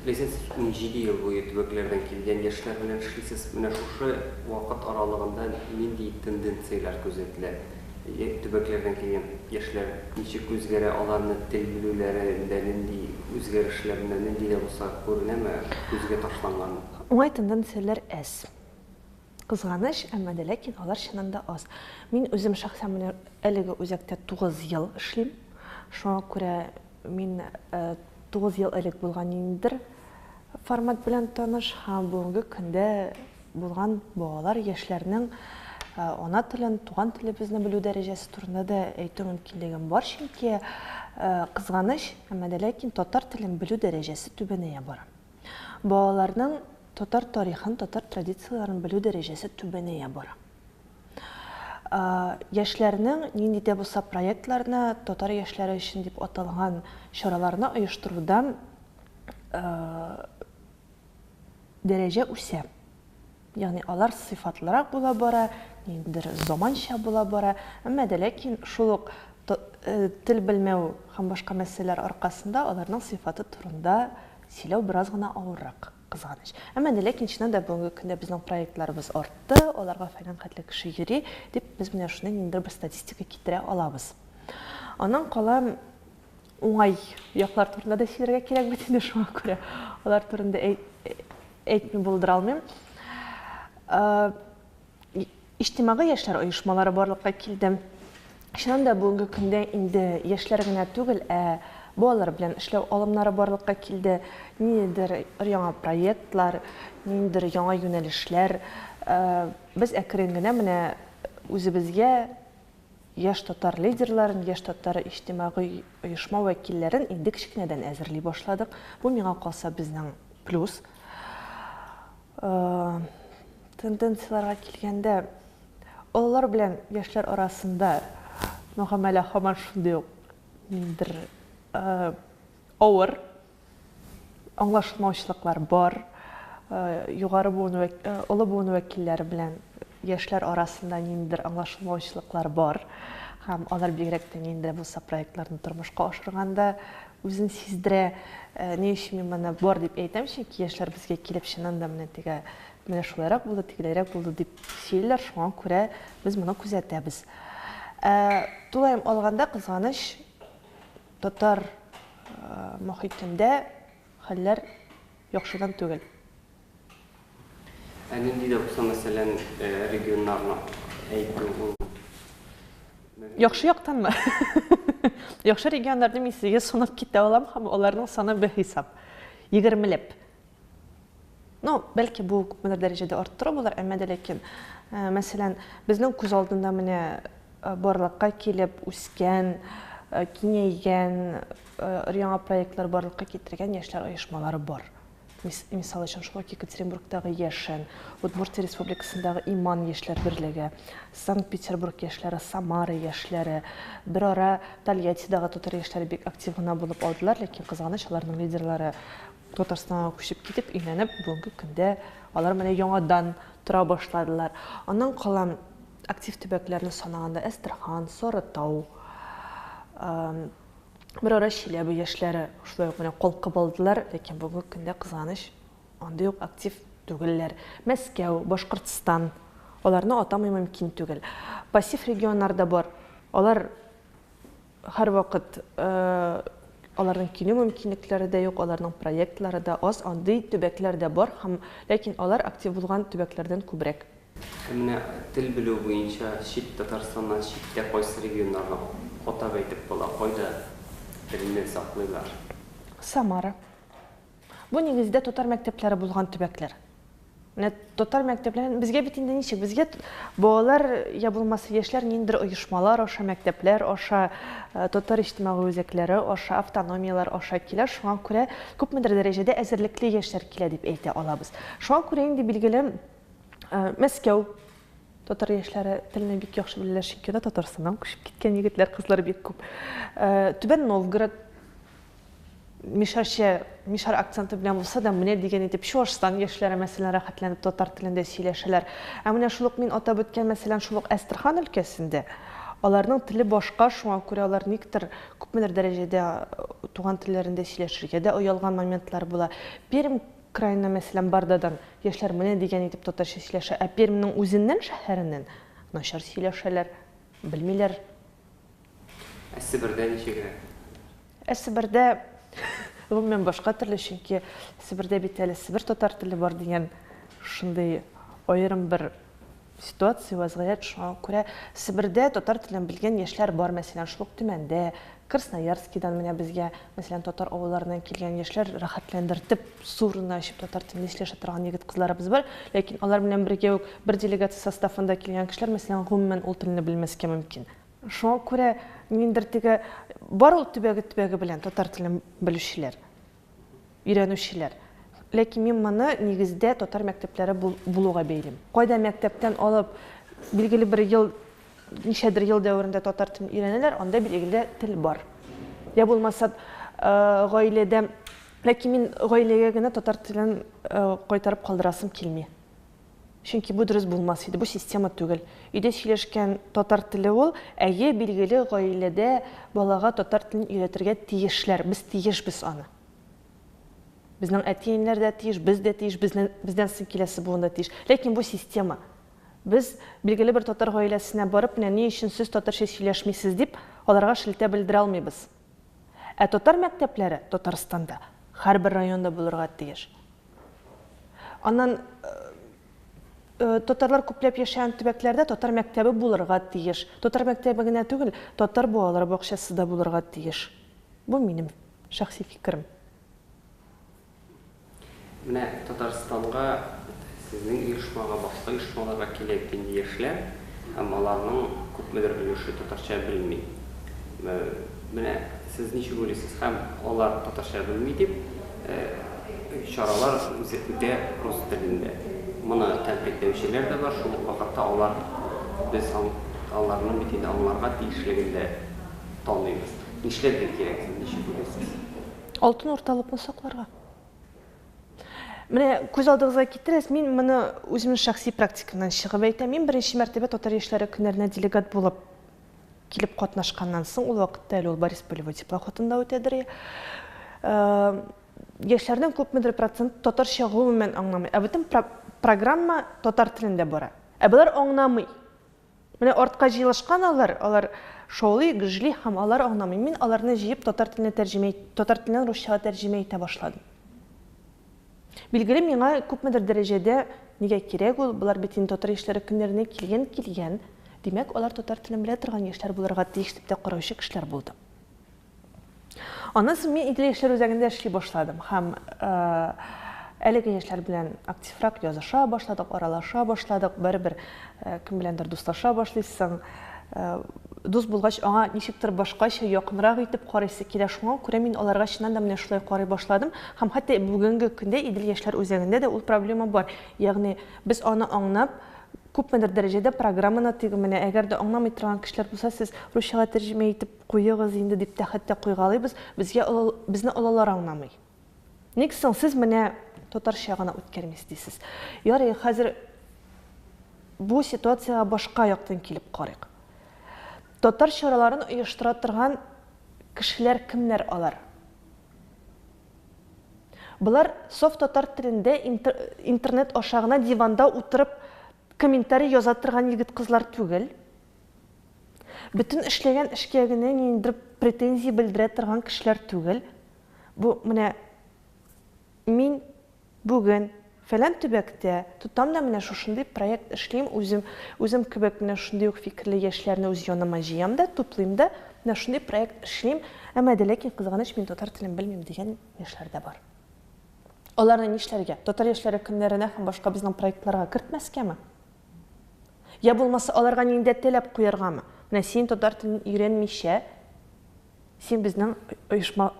Ләйсән, сез 17 ел буе төбәкләрдән килгән яшьләр белән эшлисез. Менә шушы вакыт аралыгында нинди тенденцияләр күзәтелә? Төбәкләрдән килгән яшьләр ничек үзгәрә, аларны тел белүләрендә нинди үзгәрешләр, менә нинди дә булса күренәме, күзгә ташланган? Уңай тенденцияләр әз. Кызганыч, әмма дә ләкин алар чыннан да аз. Мин үзем шәхсән менә әлеге үзәктә 9 ел эшлим. Шуңа күрә Мин 9 ел элек булган ниндидер формат белән таныш һәм бүгенге көндә булган балалар, яшьләрнең ана телен, туган телебезне белү дәрәҗәсе турында да әйтү мөмкинлегем бар, чөнки кызганыч, әмма дә ләкин татар телен белү дәрәҗәсе түбәнәя бара. Балаларның татар тарихын, татар традицияләрен белү дәрәҗәсе түбәнәя бара. Яшьләрнең нинди дә булса проектларны, татар яшьләре өчен дип аталган чараларны оештыруда дәрәҗә үсә. Ягъни алар сыйфатлырак була бара, ниндидер заманча була бара. Әмма дә ләкин шул ук тел белмәү һәм башка мәсьәләләр аркасында аларның сыйфаты турында сөйләү бераз гына авыррак. Кызганыч. Әмма дә ләкин чыннан да бүгенге көндә безнең проектларыбыз артты, аларга фәлән хәтле кеше йөри, дип без менә шундый ниндидер бер статистика китерә алабыз. Аннан кала уңай яклар турында да сөйләргә кирәк бит инде, шуңа күрә алар турында әйтми булдыра алмыйм. Иҗтимагый яшьләр оешмалары барлыкка килде. Чыннан да бүгенге көндә инде яшьләр генә түгел, ә балалар белән эшләү алымнары барлыкка килде. Ниндидер яңа проектлар, ниндидер яңа юнәлешләр. Без әкрен генә менә үзебезгә яшь татар лидерларын, яшь татар иҗтимагый оешма вәкилләрен инде кечкенәдән әзерли башладык. Бу миңа калса безнең плюс. Тенденцияләргә килгәндә, олылар белән яшьләр арасында мөгамәлә һаман шундый ук ниндидер авыр, аңлашылмаучылыклар бар. Югары буын, олы буын вәкилләре белән яшьләр арасында ниндидер аңлашылмаучылыклар бар. Һәм алар бигрәк тә нинди дә булса проектларны тормышка ашырганда үзен сиздерә. Ни өчен мин моны бар дип әйтәм, чөнки яшьләр безгә килеп чыннан да менә теге менә шулайрак булды, тегеләйрәк булды дип сөйлиләр, шуңа күрә без моны күзәтәбез. Тулаем алганда, кызганыч, татар мохитендә хәлләр яхшыдан түгел. Ә нинди дә булса, мәсәлән, регионнарны әйтү ул Яхшы яктанмы? Яхшы регионнарны мин сезгә санап китә алам һәм аларның саны бихисап. Егермеләп. Ну, бәлки бу күпмедер дәрәҗәдә арттыру булыр, әмма дә ләкин, мәсәлән, безнең күз алдында менә барлыкка килеп үскән, киңәйгән, яңа проектлар барлыкка китергән яшьләр оешмалары бар. Мисал өчен, шул ук Екатеринбургтагы Яшен, Удмуртия Республикасындагы Иман яшьләр берлеге, Санкт-Петербург яшьләре, Самара яшьләре, берара Тольяттидагы татар яшьләре бик актив гына булып алдылар, ләкин, кызганыч, аларның лидерлары Татарстанга күчеп китеп, өйләнеп, бүгенге көндә алар менә яңадан тора башладылар. Аннан кала актив төбәкләрне санаганда Әстерхан, Сарытау, берара Чиләбе яшьләре шулай ук менә калкып алдылар, ләкин бүгенге көндә, кызганыч, андый ук актив түгелләр. Мәскәү, Башкортстан, аларны атамый мөмкин түгел. Пассив регионнар да бар. Алар Һәрвакыт аларның килү мөмкинлекләре дә юк, аларның проектлары да аз, андый төбәкләр дә бар һәм ләкин алар актив булган төбәкләрдән күбрәк. Ә менә тел белү буенча чит Татарстаннан читтә кайсы регионнарны атап әйтеп була, кайда телне саклыйлар? Самара. Бу нигездә татар мәктәпләре булган төбәкләр. Менә татар мәктәпләрен безгә бит инде ничек? Безгә балалар я булмаса яшьләр ниндидер оешмалар аша, мәктәпләр аша, э, татар иҗтимагый үзәкләре аша, автономияләр аша килә. Шуңа күрә күпмедер дәрәҗәдә әзерлекле яшьләр килә дип әйтә алабыз. Шуңа күрә инде билгеле э, Мәскәү татар яшьләре телне бик яхшы беләләр, чөнки анда Татарстаннан күчеп киткән егетләр, кызлар бик күп. Э, Түбән Новгород мишәрчә, мишәр акценты белән булса да, менә дигән итеп Чуашстан яшьләре, мәсәлән, рәхәтләнеп татар телендә сөйләшәләр. Ә менә шул ук мин атап үткән, мәсәлән, шул ук Әстерхан өлкәсендә, Аларның теле башка, шуңа күрә алар никтер күпмедер дәрәҗәдә туган телләрендә сөйләшергә дә оялган моментлар була. Пермь краеннан, мәсәлән, Бардадан яшьләр менә дигән итеп татарча сөйләшә, ә Пермьнең үзеннән, шәһәреннән начар сөйләшәләр, белмиләр. Ә Себердә ничегрәк? Ә Себердә гомумән башка төрле, чөнки Себердә бит әле себер татар теле бар дигән шундый аерым бер ситуация, вазгыять. Шуңа күрә Себердә татар телен белгән яшьләр бар, мәсәлән, шул ук Төмәндә, Красноярскидан менә безгә, мәсәлән, татар авылларыннан килгән яшьләр рәхәтләндертеп, су урынына эчеп татар телендә сөйләшә торган егет-кызларыбыз бар. Ләкин алар белән бергә үк бер делегация составында килгән кешеләр, мәсәлән, гомумән ул телне белмәскә мөмкин. Шуңа күрә ниндидер теге бар ул төбәге-төбәге белән татар телен белүчеләр, өйрәнүчеләр. Ләкин мин моны нигездә татар мәктәпләре булуга бәйлим. Кайда мәктәптән алып билгеле бер ел, ничәдер ел дәверендә татар телен өйрәнәләр, анда билгеле тел бар. Я булмаса, гаиләдә, ләкин мин гаиләгә генә татар телен кайтарып калдырасым килми. Чөнки бу дөрес булмас иде, бу система түгел. Өйдә сөйләшкән татар теле ул, әйе, билгеле, гаиләдә балага татар телен өйрәтергә тиешләр, без тиешбез аны. Безнең әти-әниләр дә тиеш, без дә тиеш, безнең, бездән соң киләсе буын да тиеш. Ләкин бу система. Без билгеле бер татар гаиләсенә барып, менә ни өчен сез татарча сөйләшмисез дип, аларга шелтә белдерә алмыйбыз. Ә татар мәктәпләре Татарстанда һәрбер районда булырга тиеш. Аннан татарлар күпләп яшәгән төбәкләрдә татар мәктәбе булырга тиеш. Татар мәктәбе генә түгел, татар балалар бакчасы да булырга тиеш. Бу минем шәхси фикерем. Менә Татарстанга, сезнең оешмага, башка оешмаларга килә бит инде яшьләр, һәм аларның күпмедер өлеше татарча белми. Менә сез ничек уйлыйсыз, һәм алар татарча белми дип, чаралар үзе үтә рус телендә. Моны тәнкыйтьләүчеләр дә бар, шул ук вакытта алар без аларның бит инде аңларга тиешлеген дә таныйбыз. Нишләргә кирәк, сез ничек уйлыйсыз? Алтын урталыкны сакларга. Менә күз алдыгызга китерегез, мин моны үземнең шәхси практикамнан чыгып әйтәм. Мин беренче мәртәбә татар яшьләре көннәренә делегат булып килеп катнашканнан соң, ул вакытта әле ул Борис Полевой теплоходында үтәдер. Яшьләрнең күпмедер процент татарча гомумән аңламый. Ә бөтен программа татар телендә бара. Ә болар аңламый. Менә артка җыелышкан алар, алар шаулый, гөжли һәм алар аңламый. Мин аларны җыеп татар теленә тәрҗемә, татар теленнән русчага тәрҗемә итә башладым. Билгеле, миңа күпмедер дәрәҗәдә нигә кирәк ул, болар бит инде татар яшьләре көннәренә килгән килгән, димәк, алар татар телен белә торган яшьләр булырга тиеш дип тә караучы кешеләр булды. Аннан соң мин Идел яшьләр үзәгендә эшли башладым һәм әлеге яшьләр белән активрак языша башладык, аралаша башладык, барыбер кем беләндер дуслаша башлыйсың. Дус булгач, аңа ничектер башкача, якынрак итеп карыйсы килә. Шуңа күрә мин аларга чыннан да менә шулай карый башладым. Һәм хәтта бүгенге көндә Идел яшьләр үзәгендә дә ул проблема бар. Ягъни без аны аңлап, күпмедер дәрәҗәдә программаны теге менә әгәр дә аңламый торган кешеләр булса, сез русчага тәрҗемә итеп куегыз инде дип тә хәтта куйгалыйбыз. Безгә олы, безне олылар аңламый. Ник соң сез менә татарча гына үткәрмисез дисез? Ярый, хәзер бу ситуациягә башка яктан килеп карыйк. Татар чараларын оештыра торган кешеләр кемнәр алар? Болар саф татар телендә интернет аша гына диванда утырып комментарий яза торган егет-кызлар түгел. Бөтен эшләгән эшкә генә ниндидер претензия белдерә торган кешеләр түгел. Бу менә мин бүген фәлән төбәктә тотам да менә шушындый проект эшлим, үзем, үзем кебек менә шундый ук фикерле яшьләрне үз яныма җыям да, туплыйм да, менә шундый проект эшлим, әмма дә ләкин, кызганыч, мин татар телен белмим дигән яшьләр дә бар. Аларны нишләргә? Татар яшьләре көннәренә һәм башка безнең проектларга кертмәскәме? Я булмаса, аларга нинди таләп куяргамы? Менә син татар телен өйрәнмичә, Син безнең оешма,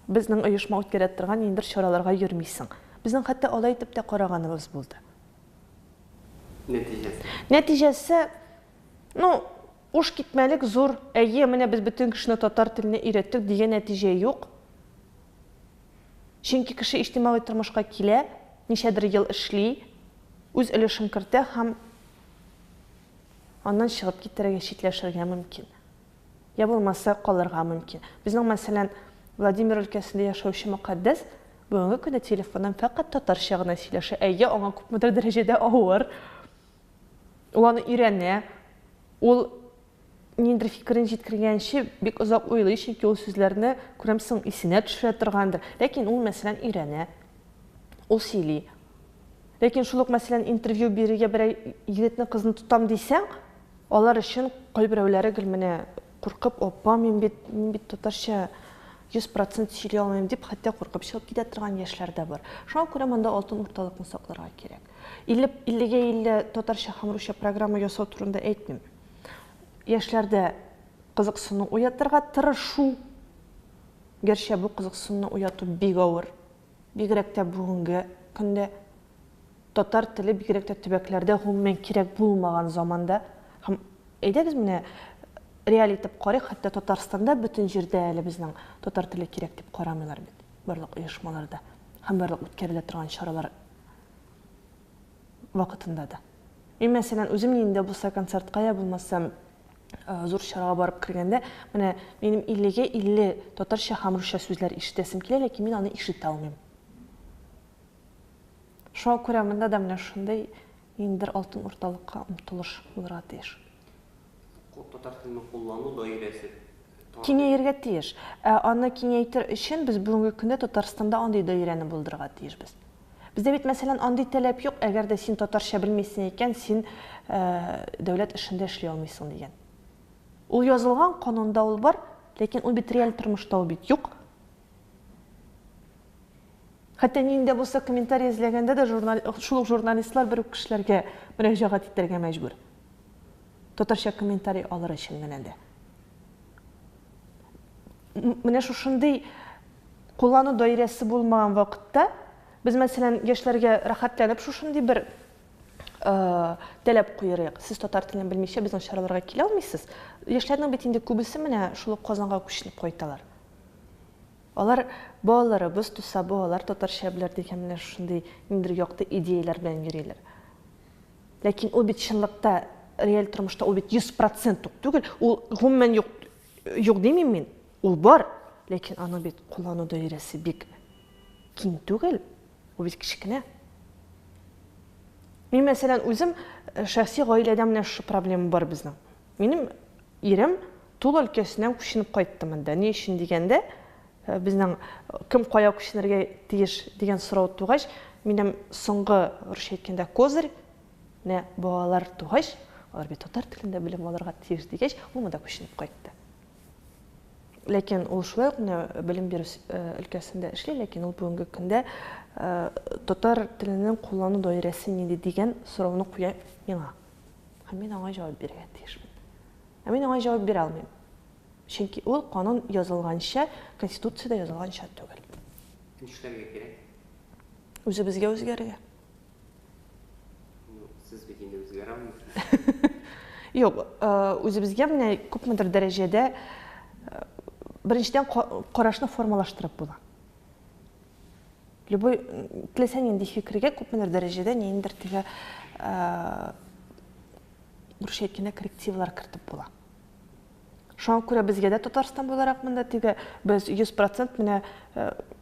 безнең оешма үткәрә торган ниндидер чараларга йөрмисең. Безнең хәтта алай итеп тә караганыбыз булды. Нәтиҗәсе? Нәтиҗәсе, ну, уш китмәлек зур, әйе, менә без бөтен кешене татар теленә өйрәттек дигән нәтиҗә юк. Чөнки кеше иҗтимагый тормышка килә, ничәдер ел эшли, үз өлешен кертә һәм аннан чыгып китәргә, читләшергә мөмкин. Я булмаса, калырга мөмкин. Безнең, мәсәлән, Владимир өлкәсендә яшәүче Мөкаддәс бүгенге көндә телефоннан фәкать татарча гына сөйләшә. Әйе, аңа күпмедер дәрәҗәдә авыр. Ул аны өйрәнә. Ул ниндидер фикерен җиткергәнче бик озак уйлый, чөнки ул сүзләрне, күрәмсең, исенә төшерә торгандыр. Ләкин ул, мәсәлән, өйрәнә. Ул сөйли. Ләкин шул ук, мәсәлән, интервью бирергә берәр егетне, кызны тотам дисәң, алар өчен кайберәүләре гел менә куркып, апа, мин бит, мин бит татарча 100% сөйли алмыйм дип, хәтта куркып чыгып китә торган яшьләр дә бар. Шуңа күрә монда алтын урталыкны сакларга кирәк. 50, 50-гә 50 татарча һәм русча программа ясау турында әйтмим. Яшьләрдә кызыксыну уятырга тырышу, гәрчә бу кызыксынуны уяту бик авыр. Бигрәк тә бүгенге көндә татар теле бигрәк тә төбәкләрдә гомумән кирәк булмаган заманда һәм әйдәгез менә реаль итеп карыйк, хәтта Татарстанда бөтен җирдә әле безнең татар теле кирәк дип карамыйлар бит, барлык оешмаларда һәм барлык үткәрелә торган чаралар вакытында да. Мин, мәсәлән, үзем нинди дә булса концертка я булмаса зур чарага барып кергәндә, менә минем 50-гә 50 татарча һәм русча сүзләр ишетәсем килә, ләкин мин аны ишетә алмыйм. Шуңа күрә монда да менә шундый ниндидер алтын урталыкка омтылыш булырга тиеш. Татар телен куллану даирәсе тар. Киңәергә тиеш. Ә аны киңәйтер өчен без бүгенге көндә Татарстанда андый даирәне булдырырга тиешбез. Бездә бит, мәсәлән, андый таләп юк, әгәр дә син татарча белмисең икән, син дәүләт эшендә эшли алмыйсың дигән. Ул язылган, канунда ул бар, ләкин ул бит реаль тормышта ул бит юк. Хәтта нинди дә булса комментарий эзләгәндә дә журнал, шул ук журналистлар бер үк кешеләргә мөрәҗәгать итәргә мәҗбүр. Татарча комментарий алыр өчен генә дә. Менә шушындый куллану даирәсе булмаган вакытта без, мәсәлән, яшьләргә рәхәтләнеп шушындый бер таләп куерыйк. Сез татар телен белмичә безнең чараларга килә алмыйсыз. Яшьләрнең бит инде күбесе менә шул ук Казанга күченеп кайталар. Алар балаларыбыз туса, балалар татарча белер дигән менә шушындый ниндидер якты идеяләр белән йөриләр. Ләкин ул бит чынлыкта, реаль тормышта ул бит 100% ук түгел, ул гомумән юк, юк димим мин, ул бар, ләкин аны бит куллану даирәсе бик киң түгел, ул бит кечкенә. Мин, мәсәлән, үзем э, шәхси гаиләдә менә шушы проблема бар безнең. Минем ирем Тула өлкәсеннән күченеп кайтты монда. Ни өчен дигәндә, э, безнең э, кем кая күченергә тиеш дигән сорау тугач, минем соңгы, русча әйткәндә, козырь, менә балалар тугач, алар бит татар телендә белем алырга тиеш дигәч, ул монда күченеп кайтты. Ләкин ул шулай ук менә белем бирү э, өлкәсендә эшли, ләкин ул бүгенге көндә татар теленең куллану даирәсе нинди дигән сорауны куя миңа. Һәм мин аңа җавап бирергә тиешмен. Ә мин аңа җавап бирә алмыйм. Чөнки ул канун язылганча, Конституциядә язылганча түгел. Нишләргә кирәк? Үзебезгә үзгәрергә. Ну, сез бит инде үзгәрә алмыйсыз. Юк, үзебезгә менә күпмедер дәрәҗәдә беренчедән карашны формалаштырып була. Любой теләсә нинди фикергә күпмедер дәрәҗәдә ниндидер теге русча әйткәндә коррективлар кертеп була. Шуңа күрә безгә дә Татарстан буларак монда теге без 100% менә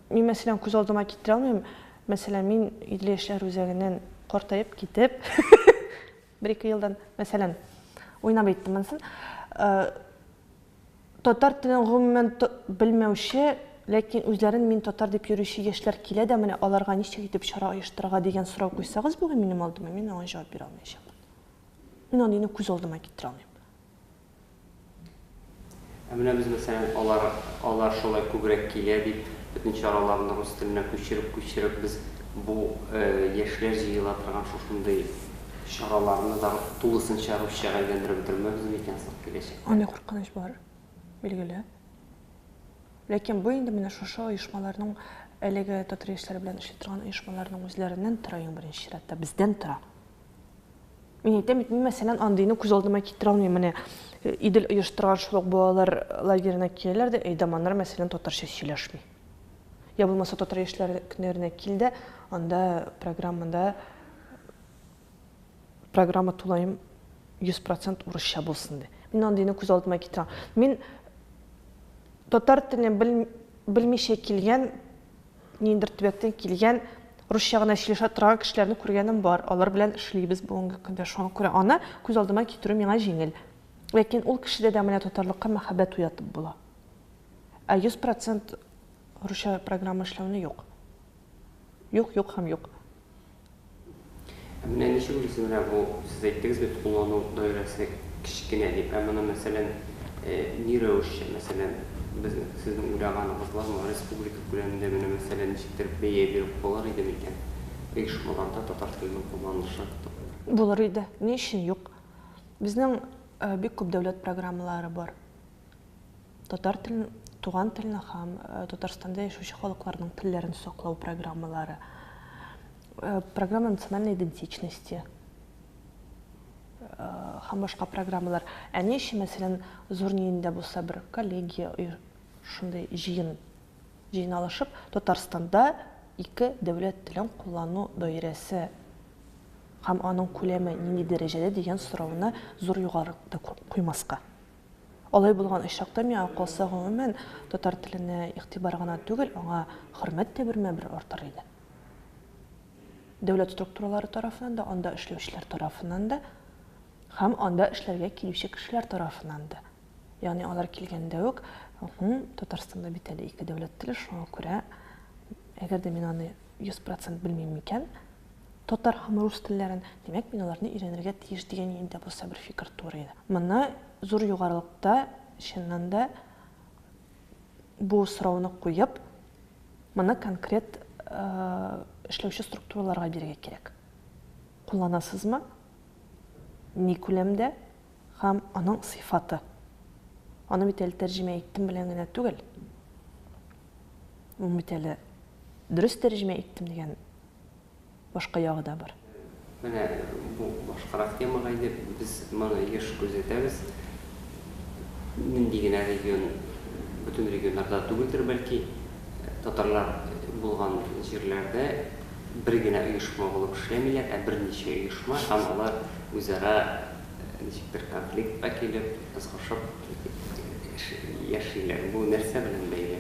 мин мәсәлән күз алдыма китерә алмыйм. Мәсәлән, мин Идел яшьләр үзәгеннән картаеп китеп, бер-ике елдан, мәсәлән, уйнап әйттем монысын. Татар телен гомумән белмәүче, ләкин үзләрен мин татар дип йөрүче яшьләр килә дә, менә аларга ничек итеп чара оештырырга дигән сорау куйсагыз бүген минем алдыма, мин аңа җавап бирә алмаячакмын. Мин андыйны күз алдыма китерә алмыйм. Ә менә без, мәсәлән, алар, алар шулай күбрәк килә дип, бөтен чараларны рус теленә күчереп-күчереп, без бу яшьләр җыела торган шушындый чараларны да тулысынча русчага әйләндереп бетермәбез микән соң киләчәктә? Андый куркыныч бар, билгеле. Ләкин бу инде менә шушы оешмаларның, әлеге татар яшьләре белән эшли торган оешмаларның үзләреннән тора иң беренче чиратта, бездән тора. Мин әйтәм бит, мин мәсәлән андыйны күз алдыма китерә алмыйм. Менә Идел оештырган шул ук балалар лагерена киләләр дә, әйдаманнар мәсәлән татарча сөйләшми. Я булмаса татар яшьләр көннәренә кил дә, анда программада программа тулаем 100% урысча булсын ди. Мин андыйны күз алдыма китерә. Мин Татар телен белмичә килгән, ниндидер төбәктән килгән, русча гына сөйләшә торган кешеләрне күргәнем бар. Алар белән эшлибез бүгенге көндә. Шуңа күрә аны күз алдыма китерү миңа җиңел. Ләкин ул кешедә дә менә татарлыкка мәхәббәт уятып була. Ә 100 процент русча программа эшләүне юк. Юк, юк һәм юк. Ә менә ничек уйлыйсыз, менә бу сез әйттегез бит, куллану даирәсе кечкенә дип. Ә моны, мәсәлән, ни рәвешчә, мәсәлән, без сезнең уйлаганыгыз бармы, республика күләмендә менә, мәсәлән, ничектер бәя биреп булыр иде микән оешмаларда татар теленең кулланышы? Булыр иде. Ни өчен юк? Безнең бик күп дәүләт программалары бар. Татар телен, туган телне һәм Татарстанда яшәүче халыкларның телләрен саклау программалары, программа национальной идентичности һәм башка программалар. Ә ни өчен, мәсәлән, зур нинди дә булса бер коллегия, шундый җыен җыйналышып, Татарстанда ике дәүләт телен куллану даирәсе һәм аның күләме нинди дәрәҗәдә дигән сорауны зур югарылыкта куймаска? Алай булган очракта, миңа калса, гомумән, татар теленә игътибар гына түгел, аңа хөрмәт тә бермә-бер артыр иде. Дәүләт структуралары тарафыннан да, анда эшләүчеләр тарафыннан да һәм анда эшләргә килүче кешеләр тарафыннан да. Ягъни алар килгәндә үк, Һм, Татарстанда бит әле ике дәүләт теле, шуңа күрә, әгәр дә мин аны 100 процент белмим икән, татар һәм рус телләрен, димәк, мин аларны өйрәнергә тиеш дигән нинди дә булса бер фикер туыр иде. Моны зур югарылыкта, чыннан да, бу сорауны куеп, моны конкрет эшләүче структураларга бирергә кирәк. Кулланасызмы? Ни күләмдә? Һәм аның сыйфаты. Аны бит әле тәрҗемә иттем белән генә түгел. Ул бит әле дөрес тәрҗемә иттем дигән башка ягы да бар. Менә бу башкарак темага инде, без моны еш күзәтәбез. Нинди генә регион, бөтен регионнарда түгелдер бәлки, татарлар булган җирләрдә бер генә оешма булып эшләмиләр, ә берничә оешма һәм алар үзара ничектер конфликтка килеп, ызгышып яшиләр. Бу нәрсә белән бәйле?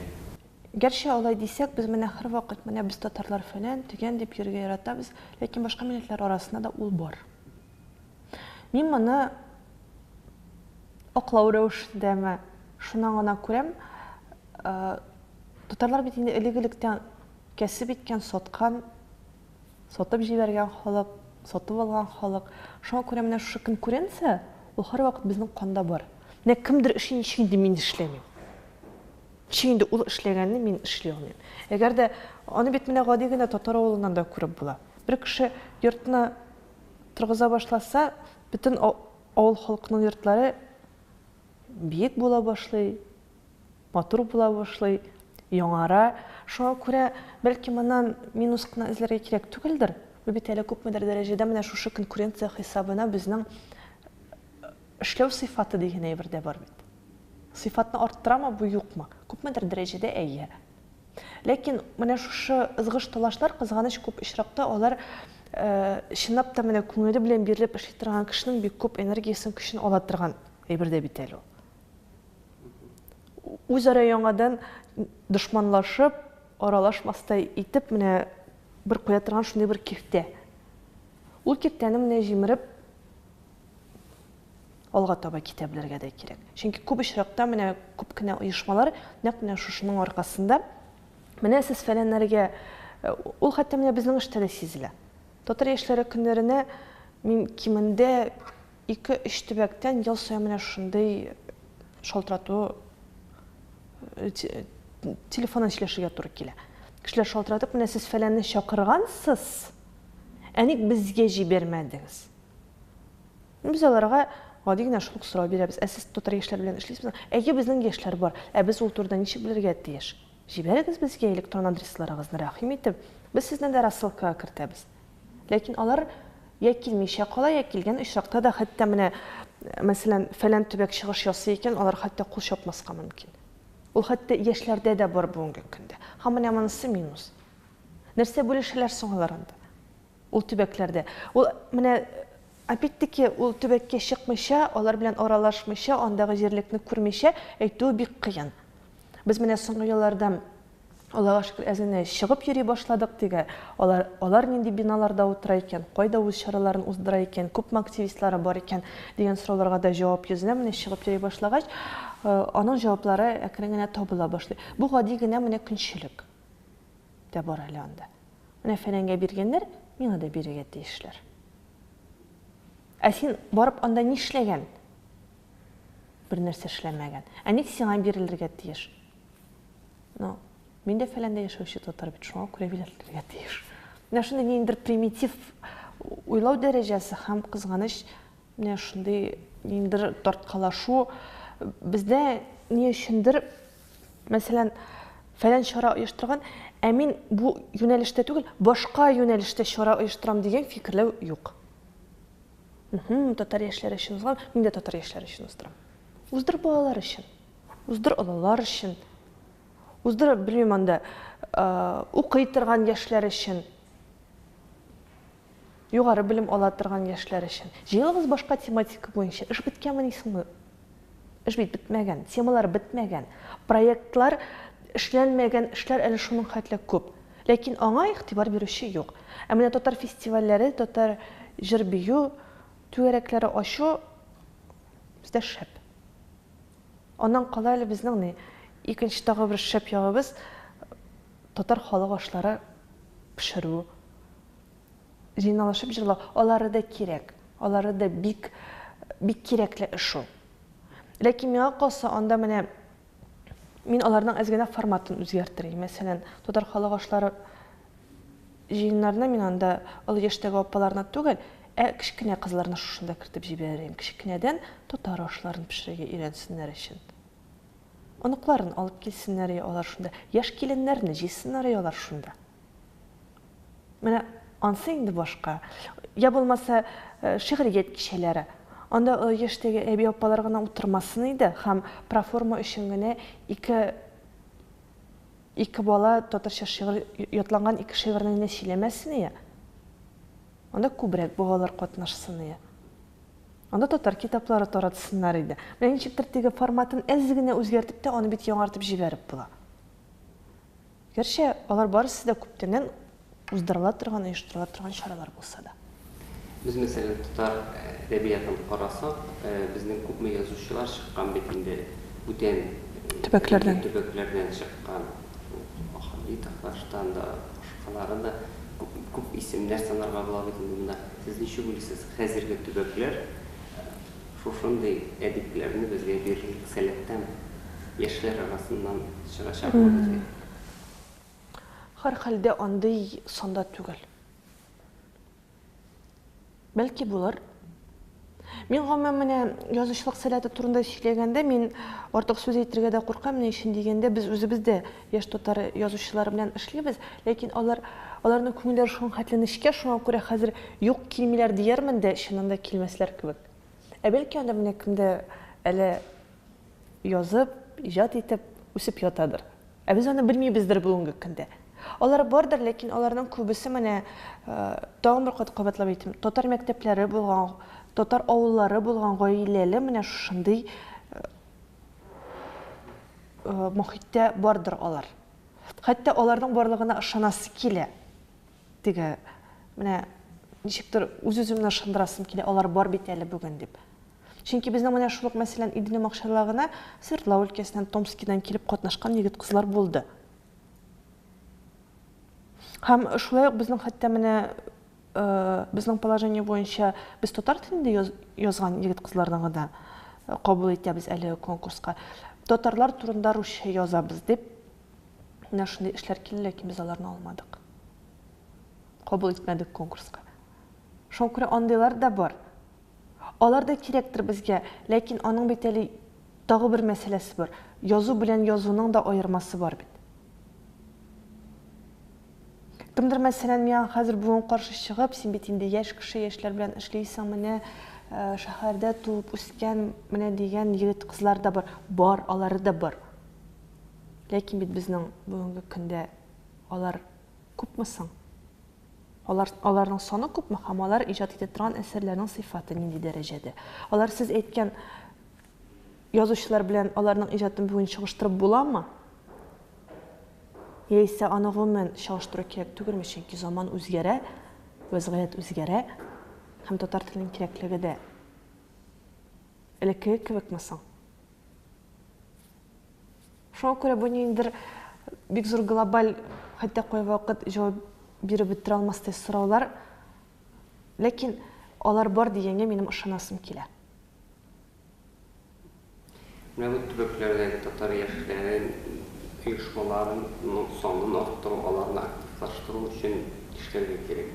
Гәрчә алай дисәк, без менә һәрвакыт менә без татарлар фәлән, төгән дип йөрергә яратабыз, ләкин башка милләтләр арасында да ул бар. Мин моны аклау рәвешендәме, шуннан гына күрәм, татарлар бит инде элек-электән кәсеп иткән, саткан, сатып җибәргән халык, сатып алган халык. Шуңа күрә менә шушы конкуренция, ул һәрвакыт безнең канда бар. Менә кемдер эшли, ничек инде мин эшләмим? Ничек инде ул эшләгәнне мин эшли алмыйм? Әгәр дә аны бит менә гади генә татар авылыннан да күреп була. Бер кеше йортны торгыза башласа, бөтен авыл халкының йортлары биек була башлый, матур була башлый, яңара. Шуңа күрә, бәлки, моннан минус кына эзләргә кирәк түгелдер. Бу бит әле күпмедер дәрәҗәдә менә шушы конкуренция хисабына безнең эшләү сыйфаты дигән әйбер дә бар бит. Сыйфатны арттырамы бу, юкмы? Күпмедер дәрәҗәдә әйе. Ләкин менә шушы ызгыш-талашлар, кызганыч, күп очракта алар чынлап та менә күңеле белән бирелеп эшли торган кешенең бик күп энергиясен, көчен ала торган әйбер дә бит әле ул. Үзара яңадан дошманлашып, аралашмастай итеп менә бер куя торган шундый бер киртә. Ул киртәне менә җимереп алга таба китә белергә дә кирәк. Чөнки күп очракта менә күп кенә оешмалар нәкъ менә шушының аркасында менә сез фәләннәргә ул хәтта менә безнең эштә дә сизелә. Татар яшьләре көннәренә мин кимендә ике-өч төбәктән ел саен менә шушындый шалтырату телефоннан сөйләшергә туры килә. Кешеләр шалтыратып, менә сез фәләнне чакыргансыз, ә ник безгә җибәрмәдегез? Без аларга гади генә шул ук сорау бирәбез. Ә сез татар яшьләре белән эшлисезме? Әйе, безнең яшьләр бар. Ә без ул турыда ничек белергә тиеш? Җибәрегез безгә электрон адресларыгызны, рәхим итеп. Без сезне дә рассылкага кертәбез. Ләкин алар я килмичә кала, я килгән очракта да хәтта менә, мәсәлән, фәлән төбәк чыгыш ясый икән, алар хәтта кул чапмаска мөмкин. Ул хәтта яшьләрдә дә бар бүгенге көндә. Һәм менә монысы минус. Нәрсә бүлешәләр соң алар анда? Ул төбәкләрдә. Ул менә опять-таки ул төбәккә чыкмыйча, алар белән аралашмыйча, андагы җирлекне күрмичә әйтүе бик кыен. Без менә соңгы елларда, Аллага шөкер, әз генә чыгып йөри башладык дигә. Алар, алар нинди биналарда утыра икән, кайда үз чараларын уздыра икән, күпме активистлары бар икән дигән сорауларга да җавап йөзенә менә чыгып йөри башлагач, аның җаваплары әкрен генә табыла башлый. Бу гади генә менә көнчелек тә бар әле анда. Менә фәләнгә биргәннәр, миңа да бирергә тиешләр. Ә син барып анда нишләгән? Бер нәрсә эшләмәгән. Ә ник сиңа бирелергә тиеш? Ну, мин дә фәләндә яшәүче татар бит, шуңа күрә бирелергә тиеш. Менә шундый ниндидер примитив уйлау дәрәҗәсе һәм кызганыч менә шундый ниндидер тарткалашу бездә ни өчендер, мәсәлән, фәлән чара оештырган, ә мин бу юнәлештә түгел, башка юнәлештә чара оештырам дигән фикерләү юк. Татар яшьләре өчен узган, мин дә татар яшьләре өчен уздырам. Уздыр балалар өчен, уздыр олылар өчен, уздыр, белмим анда, укый торган яшьләр өчен, югары белем ала торган яшьләр өчен. Җыелыгыз башка тематика буенча. Эш беткәнмени соң? Эш бит бетмәгән, темалар бетмәгән, проектлар эшләнмәгән, эшләр әле шуның хәтле күп. Ләкин аңа игътибар бирүче юк. Ә менә татар фестивальләре, татар җыр-бию түгәрәкләре ачу бездә шәп. Аннан кала әле безнең ни, икенче тагы бер шәп ягыбыз, татар халык ашлары пешерү, җыйналышып җырлау, алары да кирәк, алары да бик, бик кирәкле эш ул. Ләкин миңа калса, анда менә мин аларның әз генә форматын үзгәртер идем. Мәсәлән, татар халык ашлары җыеннарына мин анда олы яшьтәге апаларны түгел, ә кечкенә кызларны шушында кертеп җибәрер идем. Кечкенәдән татар ашларын пешерергә өйрәнсеннәр өчен. Оныкларын алып килсеннәр алар шунда. Яшь киленнәрне җыйсыннар алар шунда. Менә ансы инде башка. Я булмаса, шигърият кичәләре. Анда олы яшьтәге әби-апалар гына утырмасын иде һәм проформа өчен генә ике ике бала татарча шигырь ятланган ике шигырьне генә сөйләмәсен ие. Анда күбрәк балалар катнашсын ие. Анда татар китаплары таратсыннар иде. Менә ничектер теге форматын әз генә үзгәртеп тә аны бит яңартып җибәреп була. Гәрчә алар барысы да күптәннән уздырыла торган, оештырыла торган чаралар булса да. Без, мәсәлән, татар әдәбиятын карасак, безнең күпме язучылар чыккан бит инде бүтән төбәкләрдән. Төбәкләрдән чыккан. Халитовлардан да, башкалары да күп, күп исемнәр санарга була бит инде монда. Сез ничек уйлыйсыз, хәзерге төбәкләр Шушындый әдипләрне безгә бирерлек сәләттәме? Яшьләр арасыннан чыгачакмы безгә? Һәрхәлдә андый санда түгел. Бәлки булыр. Мин гомумән менә язучылык сәләте турында сөйләгәндә, мин артык сүз әйтергә дә куркам, ни өчен дигәндә, без үзебез дә яшь татар язучылары белән эшлибез, ләкин алар аларның күңелләре шуның хәтле нечкә, шуңа күрә хәзер юк килмиләр диярмен дә, чыннан да килмәсләр кебек. Ә бәлки анда менә кемдә әле язып, иҗат итеп үсеп ятадыр. Ә без аны белмибездер бүгенге көндә. Алар бардыр, ләкин аларның күбесе менә тагын бер кат кабатлап әйтим, татар мәктәпләре булган, татар авыллары булган гаиләле менә шушындый мохиттә бардыр алар. Хәтта аларның барлыгына ышанасы килә. Теге менә ничектер үз-үземне ышандырасым килә, алар бар бит әле бүген дип. Чөнки безнең менә шул ук, мәсәлән, Иделем акчарлагына Свердлау өлкәсеннән, Томскидан килеп катнашкан егет-кызлар булды. Һәм шулай ук безнең хәтта менә безнең положение буенча без татар телендә язган егет-кызларны гына кабул итәбез әлеге конкурска. Татарлар турында русча язабыз дип менә шундый эшләр килде, ләкин без аларны алмадык. Кабул итмәдек конкурска. Шуңа күрә андыйлар да бар. Алар да кирәктер безгә, ләкин аның бит әле тагы бер мәсьәләсе бар. Язу белән язуның да аермасы бар бит. Кемдер, мәсәлән, миңа хәзер бүген каршы чыгып, син бит инде яшь кеше, яшьләр белән эшлисең, менә шәһәрдә туып үскән, менә дигән егет-кызлар да бар. Бар, алары да бар. Ләкин бит безнең бүгенге көндә алар күпме соң? Алар, аларның саны күпме һәм алар иҗат итә торган әсәрләрнең сыйфаты нинди дәрәҗәдә? Алар сез әйткән язучылар белән аларның иҗатын бүген чагыштырып буламы? Яисә аны гомумән чагыштыру кирәк түгелме, чөнки заман үзгәрә, вәзгыять үзгәрә һәм татар теленең кирәклеге дә элеккеге кебекме соң? Шуңа күрә бу ниндидер бик зур глобаль, хәтта кайвакыт җавап биреп бетерә алмастай сораулар. Ләкин алар бар дигәнгә минем ышанасым килә. Менә бу төбәкләрдәге татар яшьләрен оешмаларының санын арттыру, аларны активлаштыру өчен нишләргә кирәк?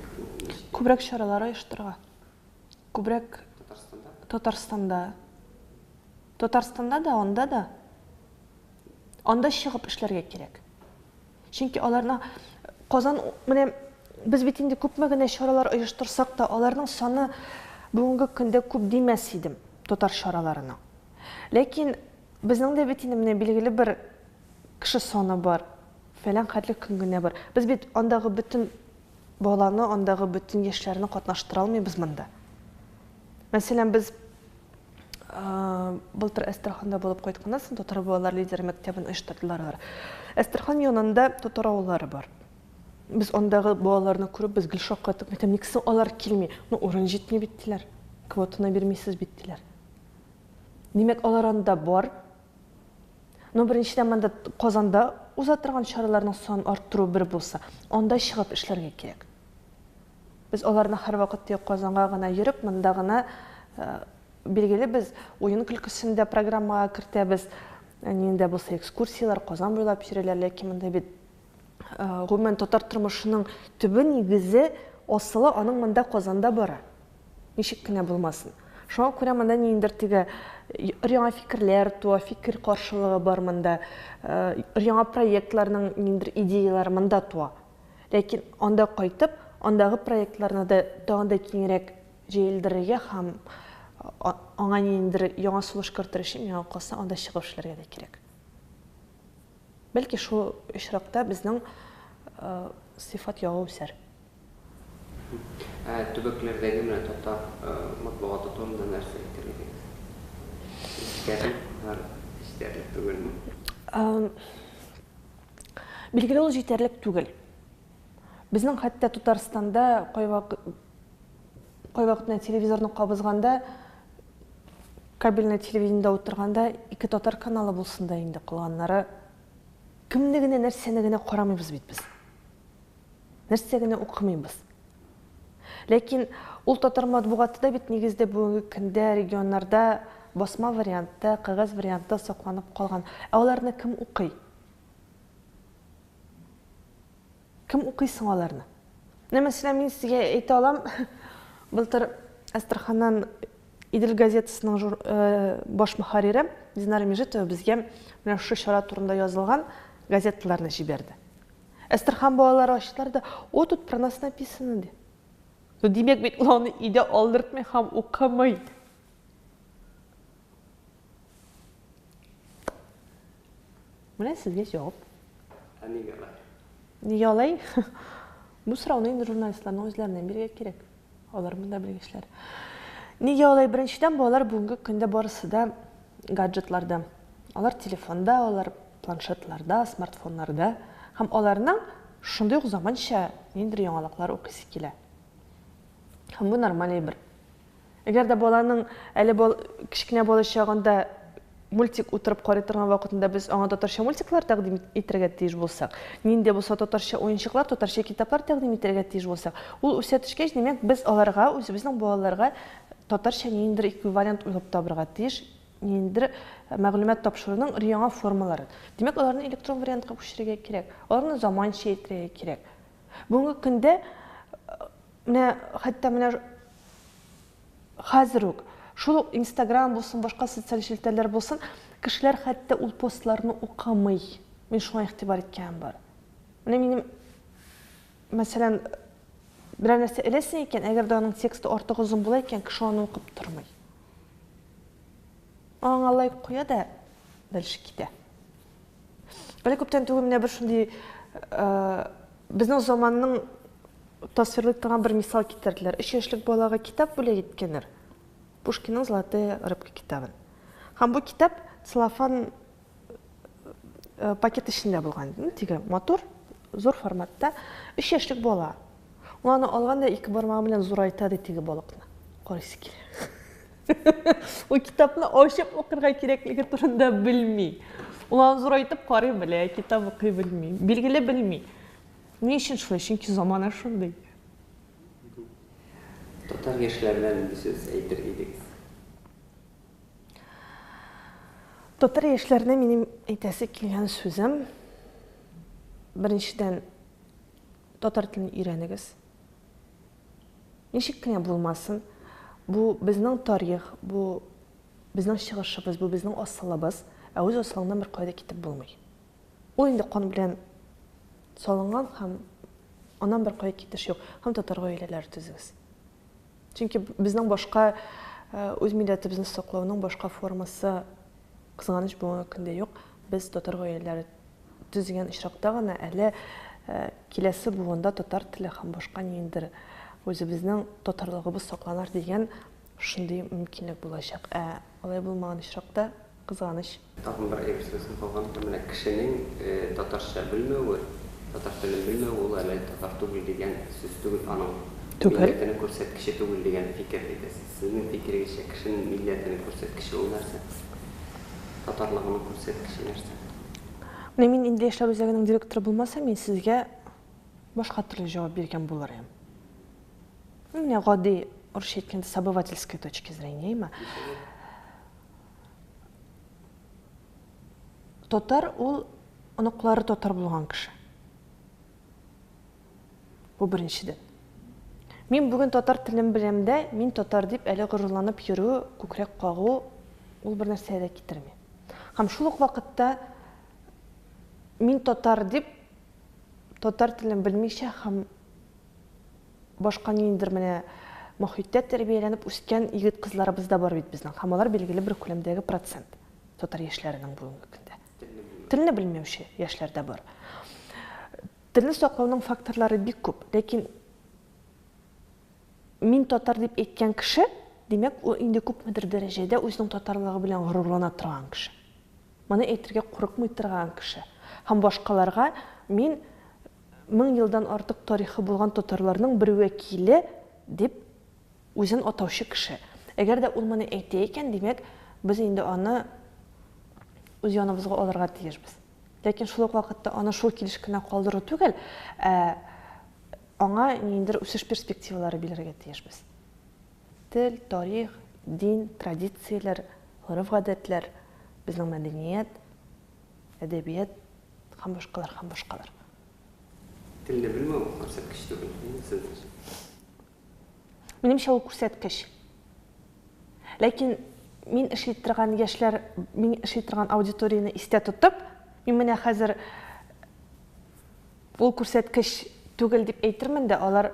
Күбрәк чаралар оештырырга. Күбрәк Татарстанда? Татарстанда. Татарстанда да, анда да. Анда чыгып эшләргә кирәк. Чөнки аларны Казан менә без бит инде күпме генә чаралар оештырсак та, аларның саны бүгенге көндә күп димәс идем татар чараларының. Ләкин безнең дә бит инде менә билгеле бер кеше саны бар, фәлән хәтле көн генә бар. Без бит андагы бөтен баланы, андагы бөтен яшьләрне катнаштыра алмыйбыз монда. Мәсәлән, без былтыр Әстерханда булып кайтканнан соң татар балалар лидеры мәктәбен оештырдылар алар. Әстерхан янында татар авыллары бар. Без андагы балаларны күреп, без гел шаккаттык. Мәйтәм, ник соң алар килми? Ну, урын җитми бит, диләр. Квотаны бирмисез бит, диләр. Димәк, алар анда бар. Ну, беренчедән, монда Казанда уза торган чараларның санын арттыру бер булса, анда чыгып эшләргә кирәк. Без аларны һәрвакыт тик Казанга гына йөреп, монда гына билгеле без уен көлкесен дә программага кертәбез. Нинди дә булса экскурсияләр Казан буйлап йөриләр, ләкин монда бит гомумән татар тормышының төбе, нигезе, асылы аның монда Казанда бара. Ничек кенә булмасын. Шуңа күрә монда ниндидер теге өр-яңа фикерләр туа, фикер каршылыгы бар монда, өр-яңа проектларның ниндидер идеяләре монда туа. Ләкин анда кайтып, андагы проектларны да тагын да киңрәк җәелдерергә һәм аңа ниндидер яңа сулыш кертер өчен, миңа калса, анда чыгып эшләргә дә кирәк. Бәлки шул очракта безнең сыйфат ягы үсәр. Ә төбәкләрдәге менә татар матбугаты турында нәрсә әйтер идегез? Җитәрлек, җитәрлек түгелме? Билгеле, ул җитәрлек түгел. Безнең хәтта Татарстанда кайвакыт кайвакыт менә телевизорны кабызганда, кабельный телевидениедә утырганда ике татар каналы булсын да инде, калганнары кемне генә, нәрсәне генә карамыйбыз бит без. Нәрсә генә укымыйбыз. Ләкин ул татар матбугаты да бит нигездә бүгенге көндә регионнарда басма вариантта, кәгазь вариантта сакланып калган. Ә аларны кем укый? Кем укый соң аларны? Менә, мәсәлән, мин сезгә әйтә алам, былтыр Әстерханнан Идел газетасының жур, э, баш мөхәррире Динара Межитова безгә менә шушы чара турында язылган газеталарны җибәрде. Әстерхан балалары ачтылар да, о, тут про нас написано, ди. Ну, димәк бит, ул аны өйдә алдыртмый һәм укымый. Менә сезгә җавап. Ә нигә алай? Нигә алай? Бу сорауны инде журналистларның үзләренә бирергә кирәк. Алар монда белгечләр. Нигә алай? Беренчедән, балалар бүгенге көндә барысы да гаджетларда. Алар телефонда, алар планшетларда, смартфоннарда. Һәм аларның шундый ук заманча ниндидер яңалыклар укыйсы килә. Һәм бу нормаль әйбер. Әгәр дә баланың әле бал, кечкенә бала чагында мультик утырып карый торган вакытында без аңа татарча мультиклар тәкъдим итәргә тиеш булсак, нинди булса татарча уенчыклар, татарча китаплар тәкъдим итәргә тиеш булсак, ул үсә төшкәч, димәк, без аларга, үзебезнең балаларга татарча ниндидер эквивалент уйлап табырга тиеш, ниндидер мәгълүмат тапшыруның өр-яңа формаларын. Димәк, аларны электрон вариантка күчерергә кирәк, аларны заманча итәргә кирәк. Бүгенге көндә менә хәтта менә хәзер үк шул ук Инстаграм булсын, башка социаль челтәрләр булсын, кешеләр хәтта ул постларны укымый. Мин шуңа игътибар иткәнем бар. Менә минем, мәсәлән, берәр нәрсә эләсең икән, әгәр дә аның тексты артык озын була икән, кеше аны укып тормый. Аңа лайк куя да, дальше китә. Әле күптән түгел менә бер шундый безнең заманның тасвирлый торган бер мисал китерделәр. Өч яшьлек балага китап бүләк иткәннәр. Пушкинның Золотая рыбка китабын. Һәм бу китап целлофан пакет эчендә булган. Ну, теге матур. зур форматта. Өч яшьлек бала. Ул аны алган да ике бармагы белән зурайта ди теге балыкны. Карыйсы килә. Ул китапны ачып укырга кирәклеге турында белми. Ул аны зурайтып карый белә, китап укый белми. Билгеле белми. Ни өчен шулай? Чөнки замана шундый. Татар яшьләренә нинди сүз әйтер идегез? Татар яшьләренә минем әйтәсе килгән сүзем, беренчедән, татар телен өйрәнегез. Ничек кенә булмасын, бу безнең тарих, бу безнең чыгышыбыз, бу безнең асылыбыз, ә үз асылыңнан беркая да китеп булмый. Ул инде кан белән салынган һәм аннан беркая китеш юк. Һәм татар гаиләләре төзегез. Чөнки безнең башка үз милләтебезне саклауның башка формасы, кызганыч, бүгенге көндә юк. Без татар гаиләләре төзегән очракта гына әле киләсе буында татар теле һәм башка ниндидер үзебезнең татарлыгыбыз сакланыр дигән шундый мөмкинлек булачак. Ә алай булмаган очракта, кызганыч. Тагын бер әйбер сорыйсым калган икән, менә кешенең татарча белмәве, татар телен белмәве ул әле татар түгел дигән сүз түгел, аның милләтенең күрсәткече түгел дигән фикер әйтәсез. Сезнең фикерегезчә, кешенең милләтенең күрсәткече ул нәрсә? Татарлыгының күрсәткече нәрсә? Менә мин инде Яшьләр үзәгенең директоры булмасам, мин сезгә башка төрле җавап биргән булыр идем. Менә гади, урысча әйткәндә, с обывательской точки зрения, әйме? Татар ул оныклары татар булган кеше. Бу беренчедән. Мин бүген татар телен беләм дә, мин татар дип әле горурланып йөрү, күкрәк кагу ул бер нәрсәгә дә китерми. Һәм шул ук вакытта мин татар дип татар телен белмичә һәм башка ниндидер менә мохиттә тәрбияләнеп үскән егет-кызларыбыз да бар бит безнең. Һәм алар билгеле бер күләмдәге процент татар яшьләренең бүгенге көндә. Телне белмәүче яшьләр дә бар. Телне саклауның факторлары бик күп, ләкин мин татар дип әйткән кеше, димәк, ул инде күпмедер дәрәҗәдә үзенең татарлыгы белән горурлана торган кеше. Моны әйтергә курыкмый торган кеше. Һәм башкаларга мин 1000 елдан артык тарихы булган татарларның бер вәкиле дип үзен атаучы кеше. Әгәр дә ул моны әйтә икән, димәк, без инде аны үз яныбызга алырга тиешбез. Ләкин шул ук вакытта аны шул килеш кенә калдыру түгел, ә аңа ниндидер үсеш перспективалары бирергә тиешбез. Тел, тарих, дин, традицияләр, гореф-гадәтләр, безнең мәдәният, әдәбият һәм башкалар, һәм башкалар. Телне белмәү ул күрсәткеч түгел, сезнеңчә? Минемчә, ул күрсәткеч. Ләкин мин эшли торган яшьләр, мин эшли торган аудиторияне истә тотып, мин менә хәзер ул күрсәткеч түгел дип әйтермен дә, алар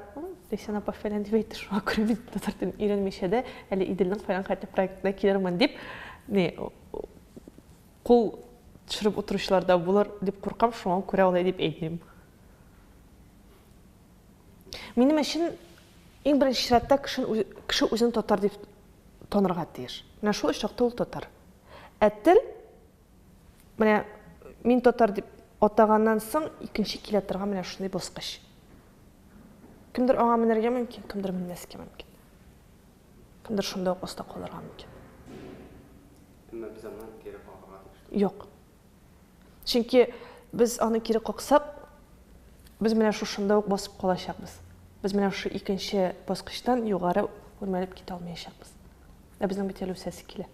Ләйсән апа фәлән дип әйтте, шуңа күрә мин татар телен өйрәнмичә дә әле Иделнең фәлән хәтле проектына килермен дип, ни, Кул төшереп утыручылар да булыр дип куркам, шуңа күрә алай дип әйтмим. Минем өчен иң беренче чиратта кеше, кеше үзен татар дип танырга тиеш. Менә шул очракта ул татар. Ә тел, менә мин татар дип атаганнан соң икенче килә торган менә шундый баскыч. Кемдер аңа менәргә мөмкин, кемдер менмәскә мөмкин. Кемдер шунда ук оста калырга мөмкин. Әмма без аны кире кагырга тиеш түгел. Юк. Чөнки без аны кире каксак, без менә шушында ук басып калачакбыз. Без менә шушы икенче баскычтан югары үрмәләп китә алмаячакбыз. Ә безнең бит әле үсәсе килә.